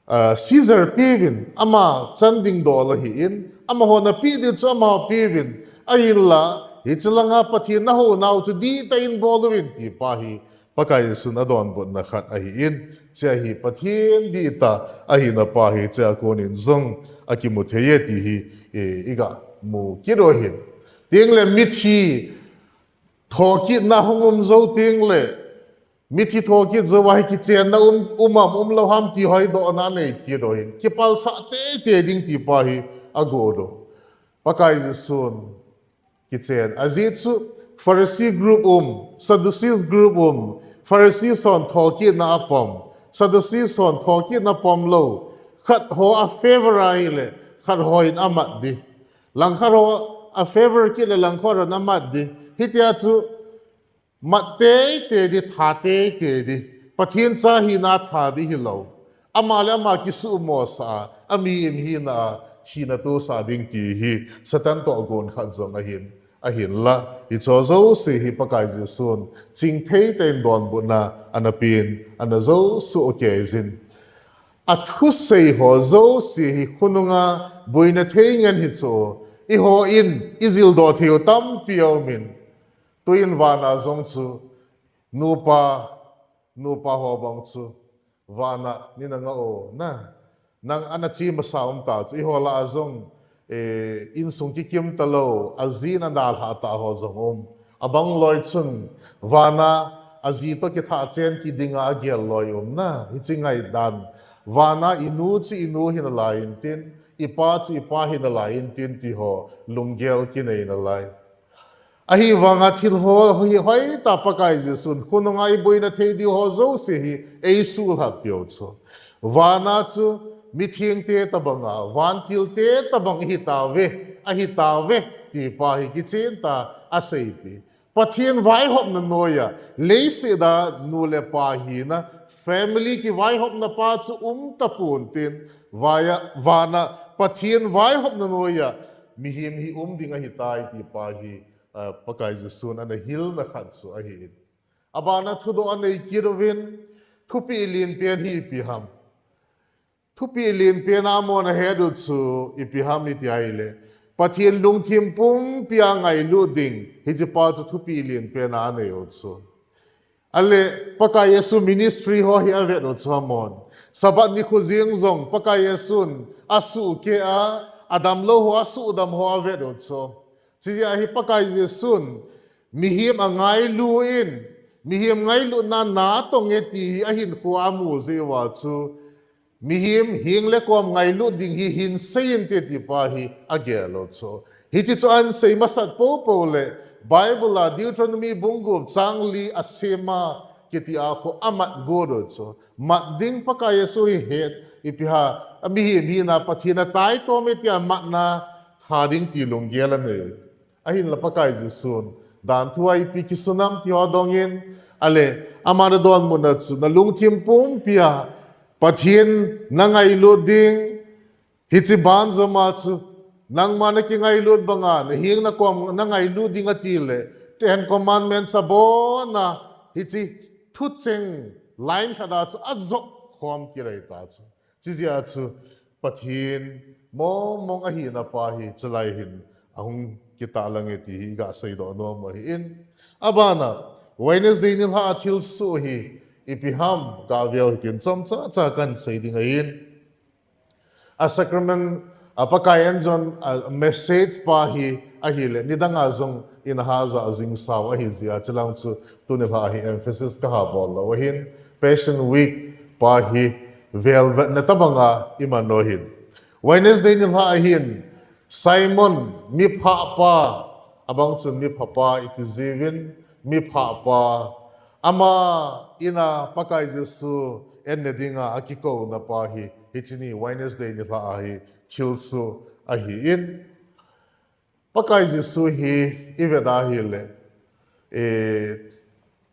ah, Caesar peh uvin, ama chan ding dol ahin, amahon apeh diu chu ama peh uvin, ahinla, hiche langa Pathen nahou nau chu dihtah in bol uvin ti pa hi, Pakai Jesun adonbutna khat ahin, hiche hi Pathen dihtah ahina pa hi hiche a kon in jong akimu thei e ti hi, eh, iga mu kit u ahin. Chuteng le mithi thokitna hung um jou teng le, mithi thokit jou a hi kichenna um, um am um lou ham ti ho hi dohna anei kit u ahin. Kipalsah teitei ding ti pa hi agot u. Pakai Jesun kichen. Ajeh chu Pharisee group um, Sadducees group um, Pharisees hon thokitna apom, Sadducees hon thokitna pom lou. Khat ho a favor ahile, khat ho in amat ding. Langkhat ho a favor kit le langkhat ho in amat ding. Hitia chu mat teitei ding, tha teitei ding. Pathen cha hina tha ding hilou. Ama le ama kisuhmo sah a, amihem hina a thina tosah ding ti hi Satan tohgon khat jong ahin, ahinla, hiche ho jouse hi Pakai Jesun chingthei tah in donbutna ana pen, ana jou soh kei jin. Athusei ho jouse hi khonunga boina thei ngen hi chu, eihon ijildoh thei u tampi aum in. Tuin vana jong chu, nupa, nupa ho bang chu, vana nina nga o na. Nang ana che masa um ta chu, eiho lah a jong, eh, insung kikim talou, aji ana dalha ta ho jong um. Abang loi chun, vana aji toh kithah chen kidinga agel loi um na, hiche ngaidan. Vana inu chu inu hi nalai intin, ipa chu ipa hi nalai intin ti ho, lunggel kinei nalai. Ahivanga thil ho hi hoitah Pakai Jesun, khonunga iboina thei diu ho jouse hi, eisuhlhap peh u chu. Vana chu, mithengte tabanga, vantilte tabang ihi tauve, ahi tauve, ti pa hi kichen tah a aseipi. Pathen vaihopna noiya, leiset a nu le pa hina, family kivaihopna pa chu um tapon tin, vaiya, vana Pathen vaihopna noiya, mihem hi um ding ahitai ti pa hi, ah, Pakai Jesun ana hilna khat chu ahi. Abana thudoh anei kit uvin, thupeh lenpen hi ipi ham. Thupeh lenpen a amahon ahet u chu ipi ham iti ahile, Pathen lungthim pumpia ngailut ding, hiche pa chu thupeh lenpen a anei u chu. Ale, Pakai Jesu ministry ho hi avet u chu amahon. Sabbath nikho jeng jong Pakai Jesun asuhkeh a, adamlou ho asuhdam ho avet u chu. Chujeh a hi Pakai Jesun mihem angailu in, mihem ngailutna natong e ti hi ahinkhoa amu jeh uva chu, mihem heng le kom ngailut ding hi hinsei inte ti pa hi agel u chu. Hiche chu ahinsei masat poupou le Bible a Deuteronomy bung gup chang li a sema kiti a khu amat got u chu. Mat ding Pakai Jesu hi het, ipi ham, mihem hina Pathen ataitom e tia matna tha ding ti lunggel anei. Ahinla Pakai Jesun danthu a ipi kisun ham ti ho dongin, ale, ama nadonbutna chu nalungthim pumpia Pathen nangailut ding, hiche banjom a chu nangma nakingailut banga naheng nakom nangailut ding ati le, Ten Commandments abona hiche thucheng line khat a chu ajop khom kit ahi ta chu. Chujeh a chu Pathen mongmong ahina pa hi chulai hin ahung kitahlang e ti hi iga seidoh nom u ahin. Abana, Wednesday nilhah a thilsoh hi ipi ham gave u hitin chomcha cha kahin sei ding ahin. A sacrament, a Pakai anjon, a message pa hi ahile, nidanga jong ina hajah jing sau ahi jeh a, chulang chu tuni nilhah hi emphasis kaha bol lou ahin, Passion Week pa hi velvetna tabanga iman u ahin. Wednesday nilhah ahin, Simon miphah pa, abang chun mipha pa iti jiuvin, miphah pa, ama ina Pakai Jesu an ne dinga akikouna pa hi, hiche ni Wednesday nilhah a hi thilsoh ahin. Pakai Jesu hi ivet a ahile, eh,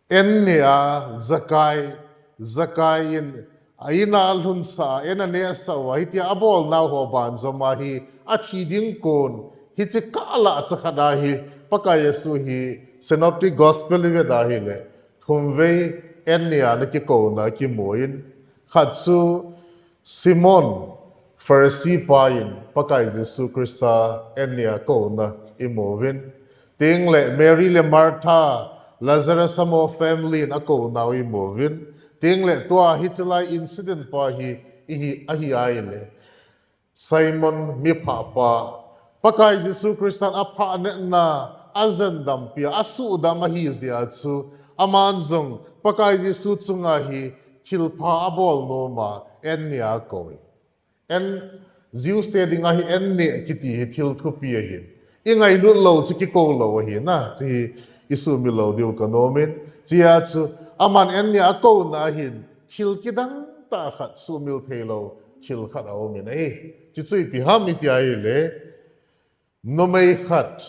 an ne a Zakai, Zakai in a in a alhunsah a, an anehsah uva, hitia abolnau ho banjom a hi athi ding kon, hiche kah lah chakhat a hi Pakai Jesu hi Synoptic Gospel ivet a ahile, thumvei an ne a ana kikouna kimun, khat chu Simon, Pharisee pa in Pakai Jesu Christa an ne a akouna imuvin. Tengle Mary le Martha, Lazarus amaho family in akounau imuvin. Tengle tua hiche lai incident pa hi, ihi, ahi ahile, Simon miphah pa, Pakai Jesu Christan aphahnatna, ajendam pia, asuhdam ahi jeh a chu, aman jong Pakai Jesu chunga hi thilpha abol nom a, an ne a akou e. An, Jews te dinga hi an ne kiti hi thil thupi ahin. Ingailut lou chu kikou lou ahin, hiche hi isuhmil lou diu kanom in. Chujeh a chu, aman an ne a akouna hin, thil kidang tah khat suhmil thei lou, thil khat aum in ahi. Hiche chu ipi ham iti ahile, numei khat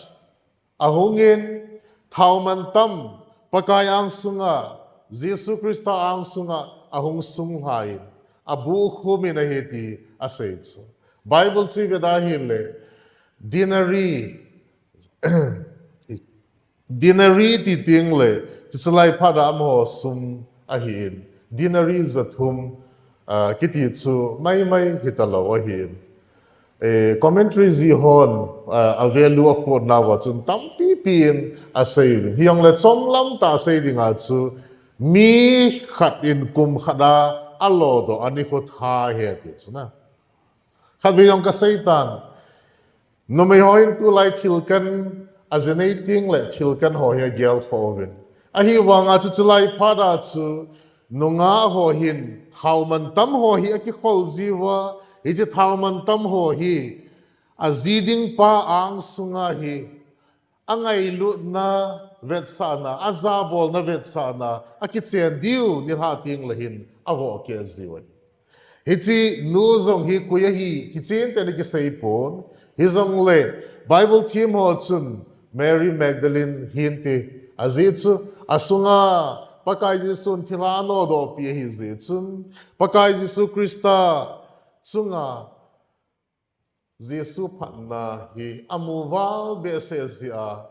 ahung in, thao mantam Pakai angsunga, Jesu Christa angsunga ahung sunglha in, abuh khum in ahi ti asei chu. Bible chu ivet a ahile, denarius, denarius ti tengle, chuche lai phat a amaho sum ahin, denarius jathum, ah, kiti chu maimai hita lou ahin. Eh, commentary jihon, ah, a value akhotnau a chun tampi pi in asei uvin. Hijongle chomlam tah a sei dinga chu mi khat in kum khat a alodoh a nikho tha ahi ati chu na. Khatvei jong kasei tan. Numei ho hin tulai thil kan, ajinei tengle thil kan ho hi agel kho uvin. Ahivanga chuche lai phat a chu nungah ho hin thao mantam ho hi akikhol jiuva, hiche thao mantam ho hi aji ding pa angsunga hi angailutna vetsahna, ajabolna vetsahna, akichen diu nilhah tengle hin avoh keh jiu ahi. Hiche nu jong hi koi ahi kichen tah in akisei pon. Hijongle Bible them ho chun Mary Magdalene ahin ti. Ajeh chu asunga Pakai Jesun thilha anodoh pi ahi jeh chun, Pakai Jesu Christa chunga Jesu phatna hi amu val behseh jeh a,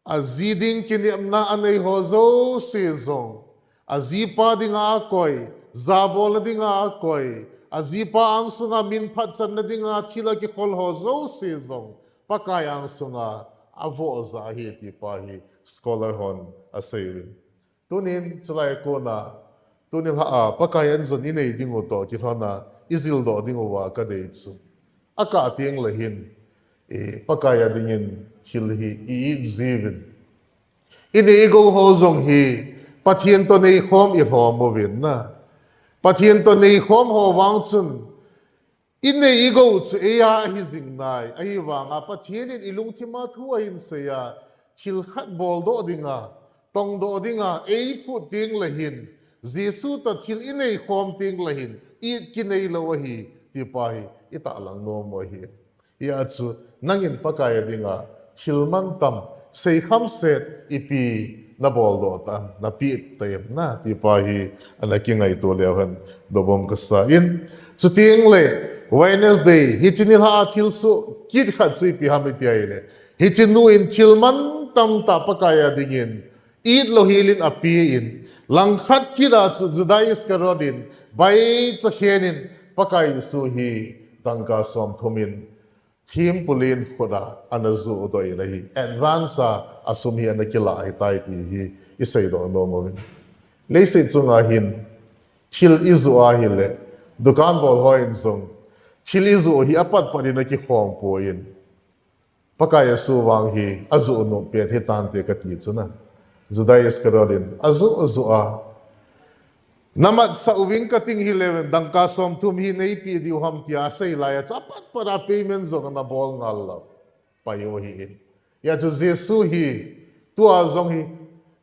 aji ding kinepna anei ho jouse jong, ajipa dinga akoi, jabolna dinga akoi, ajipa angsunga min phatchanna dinga thil akikhol ho jouse jong, Pakai angsunga avoh ja ahi ti pa hi scholar hon asei uvin. Tunin, chulai a kona, tuni lha a, Pakai anjon inei diu toh kilhona, ijildoh diuva kadei chu, akah teng le hin, eh, Pakai a dingin thil hi i-it jiuvin. Inei igou ho jong hi, Pathen toh neikhom ilhom uvin na. Pathen toh neikhom ho vang chun, inei igou chu eia ahi jing nai, ahivanga Pathen in ilungthima thu ahin seiya, thil khat boldoh dinga, tongdoh dinga, eiphut teng le hin, Jesu toh thil ineikhom teng le hin, it kinei lou ahi, ti pa hi, itahlang nom u ahi. Hia chu, nangin Pakai a dinga, thil mantam, seikham set, ipi, naboldoh tam, napeh tam, na, ti pa hi, ana kingaito leu hen, dobom kasa in. Chuteng le, Wednesday, hiche nilhah a thilsoh, kit khat chu ipi ham iti ahile. Hiche nu in thil mantam tah Pakai a dingin, it louhel in apen, langkhat kit a chu Judas Iscariot in, baicha khen in, Pakai Jesu hi, dangka somthum in, thempu len khut a ana judoh in ahi. Advance a, asum hi ana kilah ahitai ti hi iseidoh nom uvin. Leiset chunga hin thil ijoh ahile, dukan bol hon jong thil ijoh hi apatpat in akikhom pon. Pakai Jesu vang hi ajoh nom pen hitante kati chu na. Judas Iscariot in ajoh ajoh a, namatsah uving kating hile, dangka somthum hi neipeh diu ham tia asei laiya chu apatpat a payment jong ana bol ngal lou. Pai u ahin. Hia chu Jesu hi, tua jong hi,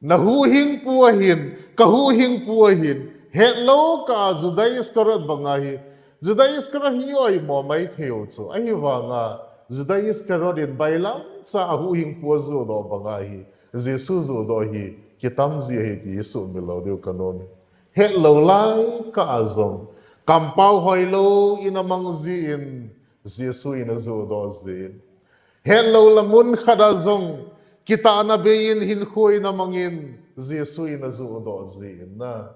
nahuhhingpu ahin, kahuhhingpu ahin, hetlou kah a Judas Iscariot banga hi, Judas Iscariot hi i-oimo maithei u chu, ahivanga, Judas Iscariot in bailamcha a huhhingpu ajudoh banga hi, Jesu judoh hi, kitam ji ahi ti hi sumil lou diu kanom in. Hetlou lai kah a jong, kampao hoilou in amang jin, Jesu in ajudoh jin. Hetlou la mun khat a jong, kitahna bei in hinkho in amang in, Jesu in ajudoh jin na.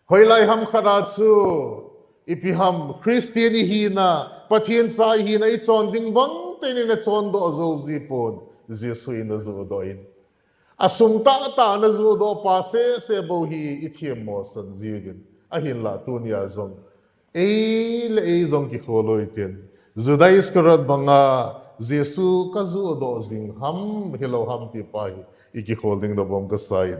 Hoilai ham khat a chu, ipi ham, Christian ihina, Pathen cha ihina, ichon ding bang tah in achondoh jou ji pon, Jesu in ajudoh in. Asum tahtah ana judoh pa seh seh bou hi ithemmo san jiuvin. Ahinlah tunia jong, ei le ei jong kikhol u hitin. Judas Iscariot banga Jesu kajudoh jing ham, hilou ham ti pa hi ikikhol ding dobom kasa in.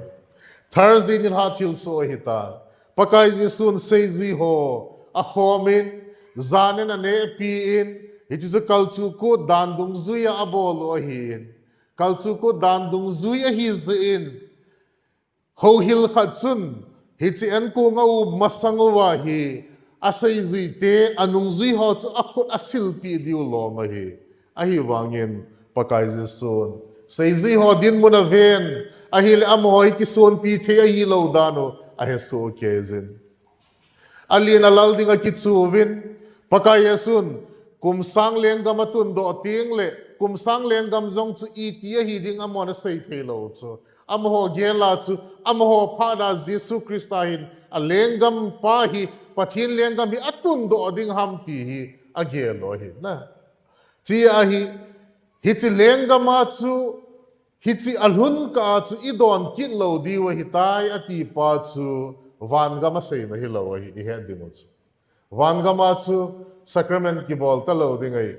Thursday nilhah thilsoh ahitan. Pakai Jesun seijui ho akhom in, jan in anehpi in, hiche chu kalchuh kut dan dungjui a abol u ahin. Kalchuh kut dan dungjui ahi jeh in, houhil khat chun, hiche ankong a um masang uva hi, aseijuite, anungjui ho chu akhut asilpeh diu lom ahi. Ahivangin, Pakai Jesun, seijui ho dinmun aven, ahile amaho hi kisonpi thei ahilou dan u, ahesoh kei jin. Alen alal ding akichu uvin, Pakai Jesun, kum sang lenggam atundoh teng le, kum sang lenggam jong chu iti ahi ding amahon asei thei lou chu. Amaho gel a chu, amaho phat a Jesu Christa hin, alenggam pa hi, Pathen lenggam hi atundoh ding ham ti hi, agel u ahi na. Chia hi, hiche lenggam a chu, hiche alhun kah a chu idon kit lou diu ahitai ati pa chu vangam aseina hilou ahi, ihet ding u chu. Vangam a chu sacrament kibol talou ding ahi.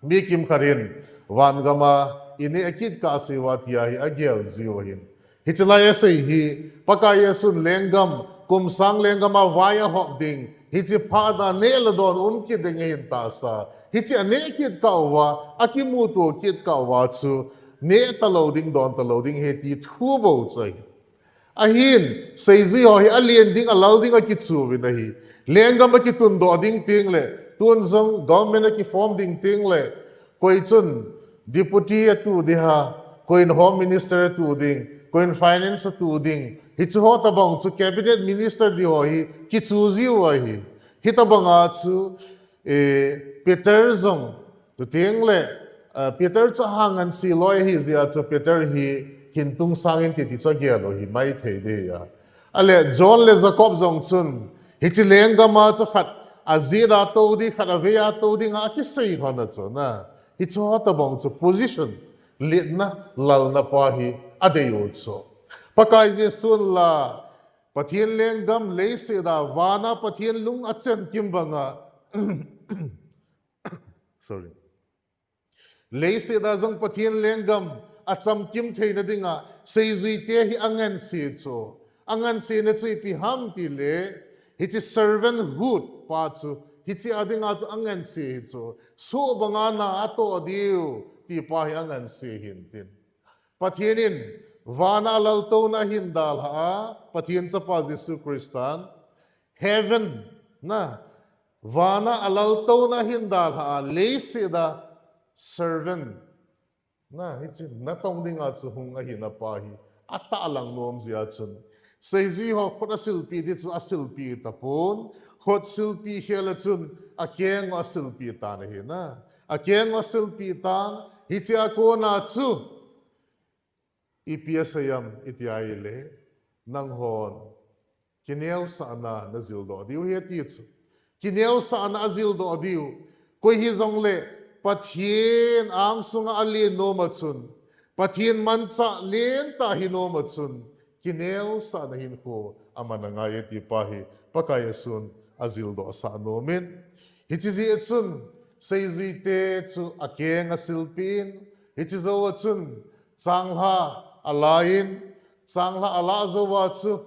Mi kimkhat in vangam a ineh kit kah a sei uva tia hi agel jiu ahin. Hiche lai asei hi, Pakai Jesun lenggam, kum sang lenggam a vai ahop ding, hiche phat a neh le don um kit ding ahin tahsa. Hiche aneh kit kah uva, akimuto kit kah uva chu, neh talou ding, don talou ding ahi ti thu bou chu ahi. Ahin, seijui ho hi alen ding, alal ding akichu uvin ahi. Lenggam akitundoh ding teng le, tun jong government akiform ding teng le, koi chun deputy atu ding ham, koi in home minister atu ding, koi in finance atu ding. Hichu ho tabang chu cabinet minister ding ho hi kichu jiu ahi. Hitabanga chu, eh, Peter jong, tu teng le, eh, Peter chu ahang ngansi loi ahi jeh a chu Peter hi hin tung sangin titi chu agel u hi maithei ding ahi. Ale John le Jacob jong chun, hiche lenggam a chu khat ajeh a tou ding, khat avei a tou ding a akisei lhon a chu na. Hichu ho tabang chu position, letna, lalna pa hi adei u chu. Pakai Jesun la, Pathen lenggam leiset a, vana Pathen lung achan kim banga, sorry. Leiset a jong Pathen lenggam achamkim theina dinga, seijuite hi anganse chu. Angansena chu ipi ham tile, hiche servanthood pa chu, hiche a dinga chu anganse hi chu. Soh banga na atoh diu, ti pa hi anganse hin tin. Pathen in, vana laltouna ahin dalha a, Pathen Chapa Jesu Christan, heaven, na, vana alaltouna ahin dalha a, leiset a servant, na, hiche natong dinga chu hung ahina pa hi, atahlang nom jeh a chun. Seijui ho khut asilpi ding chu asilpi tapon, khut silpi khel a chun, akeng u asilpi tan ahi na. Akeng u asilpi tan, hiche a kona chu, ipi asei em iti ahile, nanghon, kineosahna najildoh diu ahi ati chu. Kineosahna ajildoh diu. Koi hijongle, Pathen angsunga alen nom a chun, Pathen manchah lentah hi nom a chun, kineosahna hinkho aman angai ati pa hi, Pakai Jesun ajildoh sah nom in. Hiche jeh chun, seijuite chu akeng asilpi in, hiche jou a chun, changlhah alan, changlhah alah jou a chu,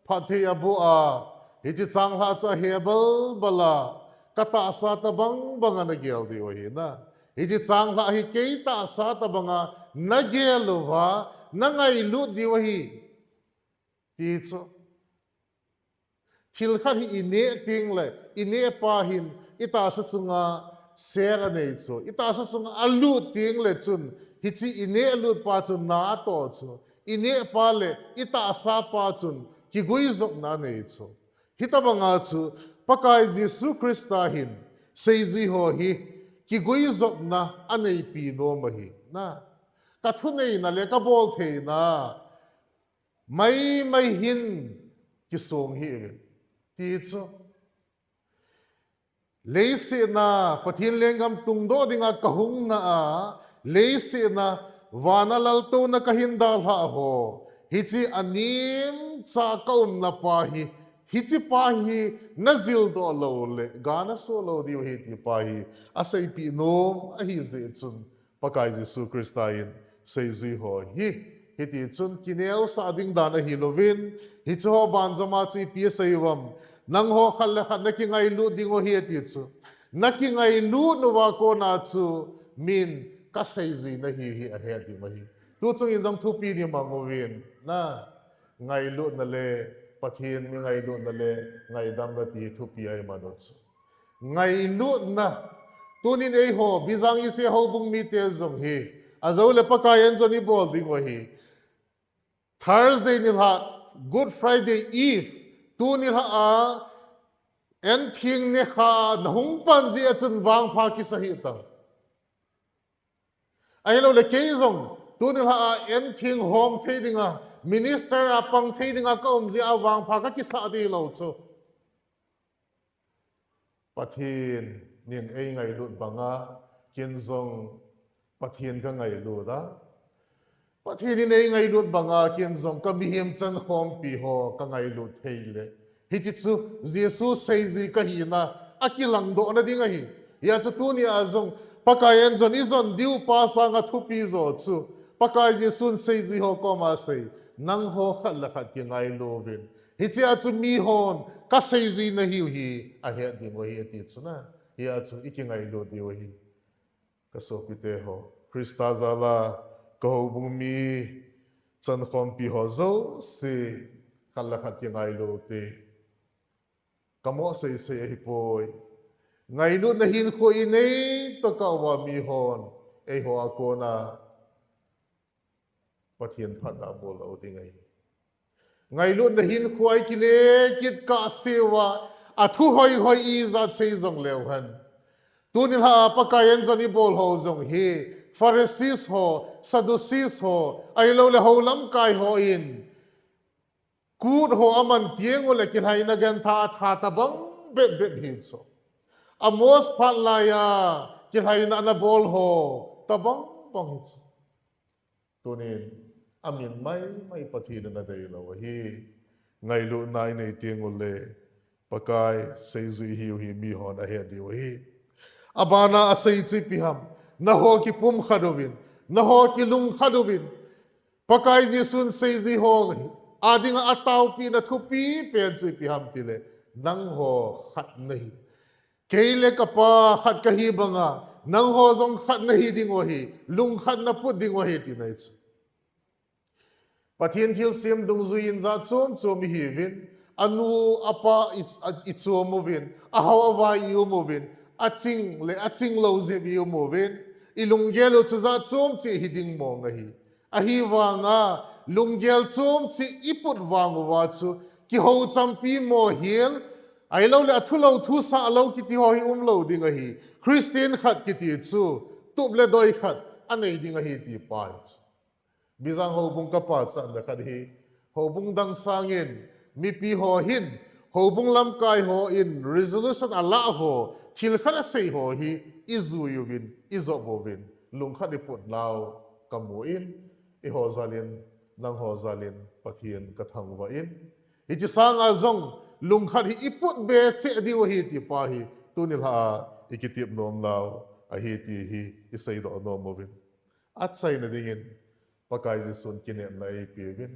phatthei aboh a, hiche changlhah chu ahe balbal a, katahsa tabang banga nagel diu ahi na. Hiche changlhah hi kei tahsa tabanga nagel uva, nangailut diu ahi. Ti chu. Thil khat hi ineh teng le, ineh pa hin, itahsa chunga share anei chu. Itahsa chunga alut teng le chun, hiche ineh lut pa chun na atoh chu. Ineh pa le, itahsa pa chun, kiguijopna anei chu. Hitabanga chu, Pakai Jesu Christa hin, seijui ho hi, kiguijopna aneipi nom ahi. Na, kathuneina le, kaboltheina, maimai hin kisong hih uvin. Ti chu. Leiset a, Pathen lenggam tungdoh dinga kahungna a, leiset a, vana laltouna kahin dalhah ho. Hiche anemcha kaumna pa hi, hiche pa hi najildoh lou le, ga nasoh lou diu ahi ti pa hi, aseipeh nom ahi jeh chun. Pakai Jesu Christa in seijui ho hi, hiti chun kineosah ding dan ahilouvin, hiche ho banjom a chu ipi asei uvem, nangho khat le khat nakingailut diu ahi ati chu. Nakingailut nauva kona chu min kaseijui nahi hi ahet diu ahi. Tuchung in jong thupi nei mang uvin, na ngailutna le, Pathen mi ngailutna le ngaidamna ti thupi ahi manu chu. Ngailutna. Tunin eiho, Bijang East houbung mite jong hi, ajou le Pakai anjon ibol diu ahi. Thursday nilhah, Good Friday Eve, tu nilhah a, entheng nikho a nahung pan jeh a chun vangpha kisa hih tan. Ahilou le kei jong, tu nilhah a entheng hom thei dinga, minister a pang thei dinga kaum jeh a vangpha kakisa ding lou chu. Pathen in eingailut banga, ken jong Pathen kangailut a. Pathen in eingailut banga, ken jong kamihem chankhompi ho kangailut thei le. Hiti chu Jesu seijui kahina akilangdohna ding ahi. Hijeh chun tunia jong Pakai anjon ijon diu pa sanga thupi jo chu Pakai Jesun seijui ho koma asei, nangho khat le khat kingailu uvin. Hichea chu mihon kaseijui nahiu hi ahet diu ahi ati chu na. Hijeh chun ikingailu diu ahi. Kasopite ho, Christa jala kahoubung mi chankhompi ho jouse, khat le khat kingailu te. Kamo seisei ahipoi. Ngailutna hinkho inei tokah uva mihon eiho a kona Pathen phatna bol lou ding ahi. Ngailutna hinkho a ikile kit kahseuva, athu hoihoi ijat sei jongleu hen, tuni lha a Pakai anjon ibol ho jong hi Pharisees ho, Sadducees ho, ahilouleh houlamkai hon kut ho aman teng uleh kilhaina gantha atha tabang bep bep hichu. Amos phat laiya kilhaina anabol ho tabang bang hichu. Tunin amin maimai Pathen in adeilou ahi. Ngailutna inei teng uleh Pakai seijui ihiu hi mihon ahet diu ahi. Abana asei chu ipi ham? Naho kipumkhat uvin, naho kilungkhat uvin. Pakai Jesun seijui ho adinga ataopina thupi pen chu ipi ham tileh, nangho khat nahi. Kei le ka Pa khat kahi banga, nangho jong khat nahi diu ahi, lungkhat naput diu ahi tina ahi chu. Pathen thilsem dungjuiyin jat chom chom ihiuvin, anu apa i, a, ichom uvin, ahao avai ium uvin, aching le achinglou jep ium uvin, ilunggel u chu jat chom cheh hiding mong ahi. Ahivanga, lunggel chom cheh iput vang uva chu, kihou champi mohel, ahilouleh athulou thusah lou kiti ho hi umlou ding ahi. Christian khat kiti chu, tup le doi khat anei ding ahi ti pa ahi chu. Bijang houbung kapachatna khat hi, houbung dang sangin, mipi ho hin, houbung lamkai hon resolution alah ho, thil khat asei ho hi, ijui uvin, ijop uvin, lungkhat iput nau kamun, eiho jalin, nangho jalin, Pathen kathangvah in. Hiche sanga jong, lungkhat hi iput be cheh diu ahi ti pa hi, tuni lha a ikitep nom nau ahi ti hi, iseidoh nom uvin. Achaina dingin, Pakai Jesun kinepna eipeuvin,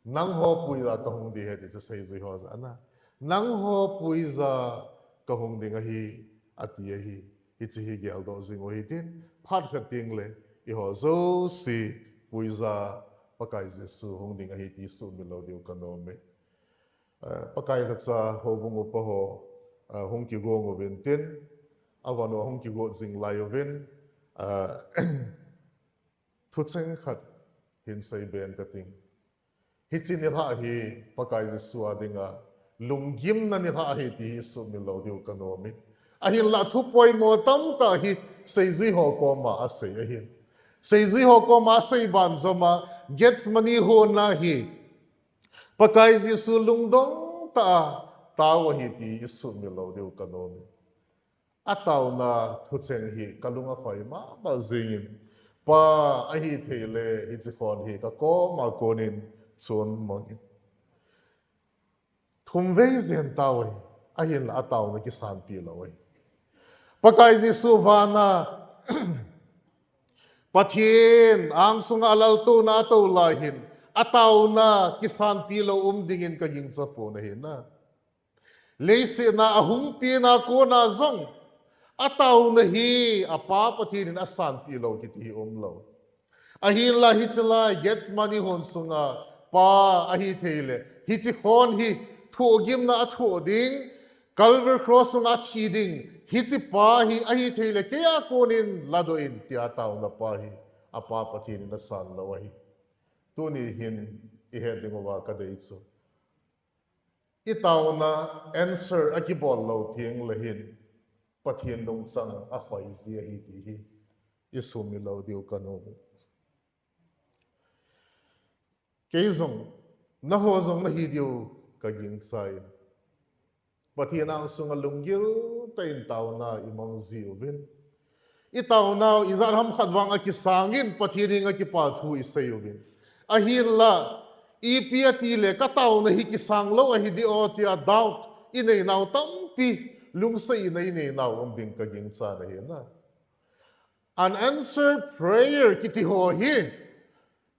nangho puija kahung ding ahi ti chu seijui ho jana. Nangho puija kahung ding ahi, ati ahi. Hiche hi geldoh jing u hitin, phat khat teng le, eiho jouse puija Pakai Jesu hung ding ahi ti sumil lou diu kanom e. Eh, Pakai lhacha houbung upa ho, eh, hung kigong uvin tin, avanu hung kigot jing lai uvin, eh, thucheng khat hin seiben kating. Hiche nilhah hi Pakai Jesu a dinga lunggimna nilhah ahi ti hi sumil lou diu kanom e. Ahinlah thu poimo tamtah hi seijui ho koma asei ahin. Seijui ho koma asei banjom a Gethsemane hon a hi Pakai Jesu lungdong tah a tao ahi ti hi sumil lou diu kanom e. Ataona thucheng hi kalung akhoi mama jingin, Pa ahi thei le hiche khon hi kakoma konin chon mangin. Thum vei jen tao ahi, ahinlah ataona kisanpi lou ahi. Pakai Jesu vana Pathen angsunga alaltouna atou lai hin, ataona kisanpi lou um dingin kagingcha pon ahi na. Leiset a ahung penna kona jong, ataona hi apa Pathen in asanpi lou kiti hi umlou. Ahinlah hiche lai Gethsemane hon sunga Pa ahi thei le, hiche khon hi thohgimna athoh ding, Calvary Cross sunga athi ding, hiche Pa hi ahi thei le, keiya konin ladoh in tia taona pa hi, apa Pathen in asan lou ahi. Tuni hin ihet ding uva kadei chu, itaona answer akibol lou teng le hin, Pathen lungchang akhoi ji ahi ti hi isumil lou diu kanom e. Kei jong, nangho jong nahi diu kagingcha in, Pathen angsunga lunggil tah in taona imang jiuvin, itaonau ijat ham khat vang akisangin Pathen henga kipa thu isei uvin. Ahinlah, ipi ati le kataona hi kisang lou ahi ding o tia doubt inei nau tampi, lungsetna inei nau um ding kagingcha ahi na. Unanswered prayer kiti ho hi,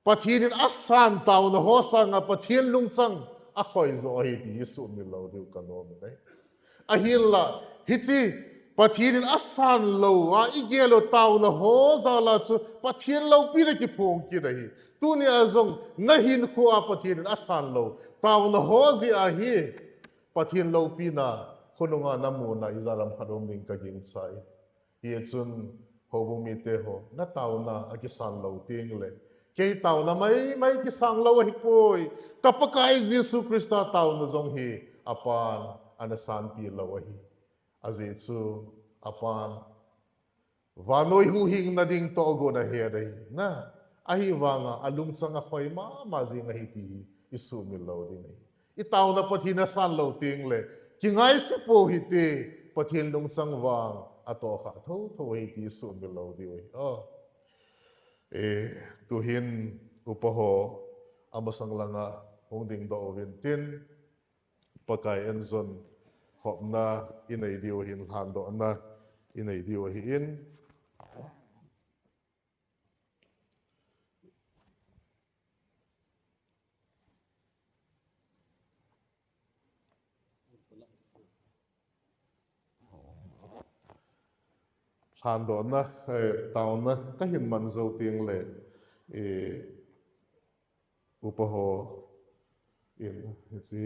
Pathen in asan taona ho sanga Pathen lungchang akhoi jo ahi ti hi sumil lou diu kanom e. Ahinlah, hiche Pathen in asan lou a igel u taona ho jal a chu Pathen loupina kiphong kit ahi. Tunia jong nahinkho a Pathen in asan lou taona ho jeh a hi Pathen loupina khonunga namu na ijat ham khat um ding kagingchai. Hichun houbung mite ho, nataona akisan lou tengle, kei taona maimai kisang lou ahipoi. Ka Pakai Jesu Christa taona jong hi apan ana sanpeh lou ahi. Ajeh chu apan vannoi huhhingna ding toh agon ahet ahi. Na, ahivanga alungchang akhoi mama jing ahi ti hi isuhmil lou ding ahi. Itaona Pathen asan lou tengle, kingaise pou hite, Pathen lungchang vang atohkha thotho ahi ti isuhmil lou diu ahi. Tuhin upa ho amasang langa hung dingdoh uvin tin, Pakai enjon hopna inei diu ahin, lhandohna inei diu ahin. Lhandohna, taona kahin man jou tengle, upa ho in hiche